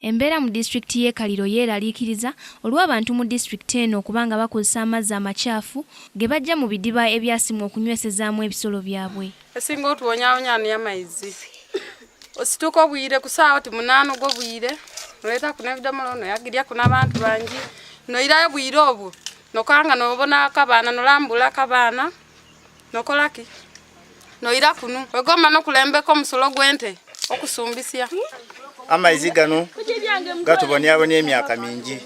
Embeera mu disitulikiti y'e Kaliro yeeraliikiriza olw'abantu mu disitulikiti eno okuba nga bakozesa amazzi amakyafu ge baggya mu bidiba ebyasimwa okunywesezaamu ebisolo byabwe. Esinga otuwonyawonya ni amaizi. Osituka obwire ku saawa ti munaana ogw'obwire noleetaku n'ebidomolo noyagiryaku n'abantu bangi noirayo obwire obwo nokanga nobona akabaana nolambula akabaana nokolaki noira kunu wegomba nokulembeka omusulo gw'ente okusumbisya. Amaizi gano gatubonyabonya emyaka mingi.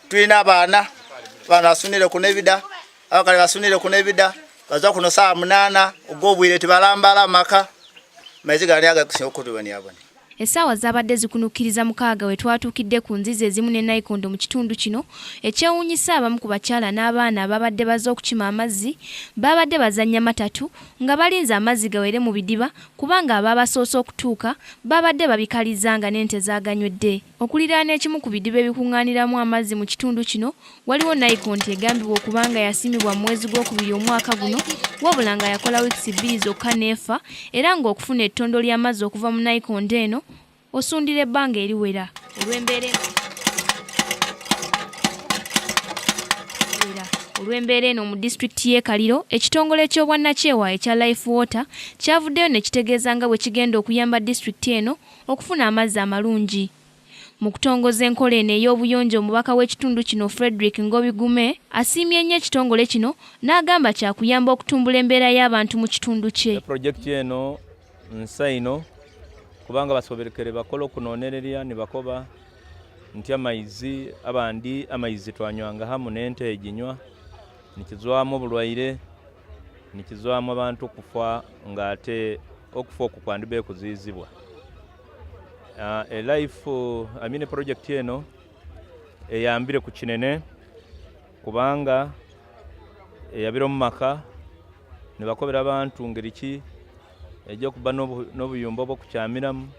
Tulina abaana, abaana basunire kuno ebida, abakali basunire kuno ebida, baza kuno saawa munaana ogw'obwire tibalambala amaka. Amaizi gano nigo agakusinga okutubonyabonya. Essaawa zaabadde zikunukkiriza mukaaga we twatuukidde ku nzizi ezimu ne nayikondo mu kitundu kino. Ekyewuunyisa abamu ku bakyala n'abaana abaabadde bazze okukima amazzi baabadde bazannya matatu nga balinze amazzi gawere mu bidiba kubanga abaabasoose okutuuka baabadde babikalizza nga n'ente zaaganywedde. Okuliraana ekimu ku bidiba ebikung'aaniramu amazzi mu kitundu kino waliwo nayikonto egambibwa okuba nga yasimibwa mu mwezi gwokubiri omwaka guno wabula nga yakola wiikisi bbiri zokka n'efa era ng'okufuna ettondo ly'amazzi okuva mu nayikonto eno osundira ebbanga eriwera olw'embeera Olw'embeera eno mu disitulikiti y'e Kaliro, ekitongole ky'obwannakyewa ekya Life Water kyavuddeyo ne kitegeeza nga bwe kigenda okuyamba disitulikiti eno okufuna amazzi amalungi. Mu kutongoza enkola eno ey'obuyonjo omubaka w'ekitundu kino Fredrick Ngobi Gume asiimye nnyo ekitongole kino n'agamba kyakuyamba okutumbula embeera y'abantu mu kitundu kye. Pulojekiti eno nsa ino kubanga basoberekere bakola okunonererya nibakoba nti amaizi abandi amaizi twanywanga hamu n'ente eginywa nikizwamu obulwaire nikizwamu abantu okufa ng'ate okufa okwo kwandibe kuziyizibwa. Elife I mean project eno eyambire ku kinene kubanga eyabire omu maka nibakobera abantu ngeri ki ejja okuba n'obuyumba obw'okukyamiramu,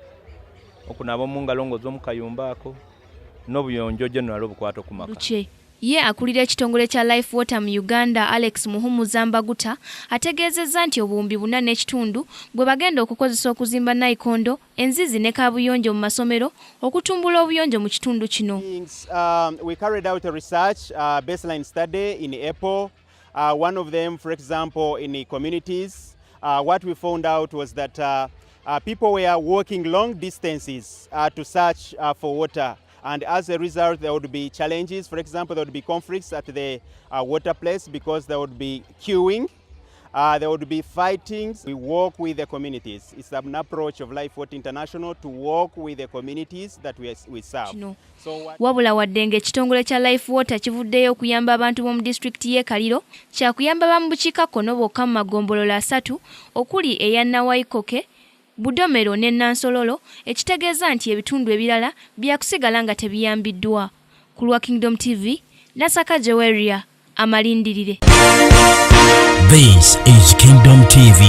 okunaaba omu ngalo ng'oza omu kayumba ako n'obuyonjo general obukwata oku maka. Luche. Ye akulira ekitongole kya Life Water mu Uganda Alex Muhumuza Mbaguta ategeezezza nti obuwumbi 4.5 bwe bagenda okukozesa okuzimba nayikondo, enzizi ne kaabuyonjo mu masomero okutumbula obuyonjo mu kitundu kino. We carried out a research baseline study in April. One of them, for example, in the communities, what we found out was that people were walking long distances to search for water. And as a result, there would be challenges. For example, there would be conflicts at the water place because there would be queuing. There would be fightings. We work with the communities. It's an approach of Life Water International to work with the communities that we serve. Kino. So what Wabula wadde ng'ekitongole kya Life Water kivuddeyo okuyamba abantu b'omu disitulikiti y'e Kaliro, kyakuyamba ba mu bukiikakkono bokka mu magombolola asatu okuli eya Nawaikoke, Budomero ne Nansololo, ekitegeeza nti ebitundu ebirala byakusigala nga tebiyambiddwa. Ku lwa Kingdom TV, Nasaka Joweria, amalindirire. This is Kingdom TV.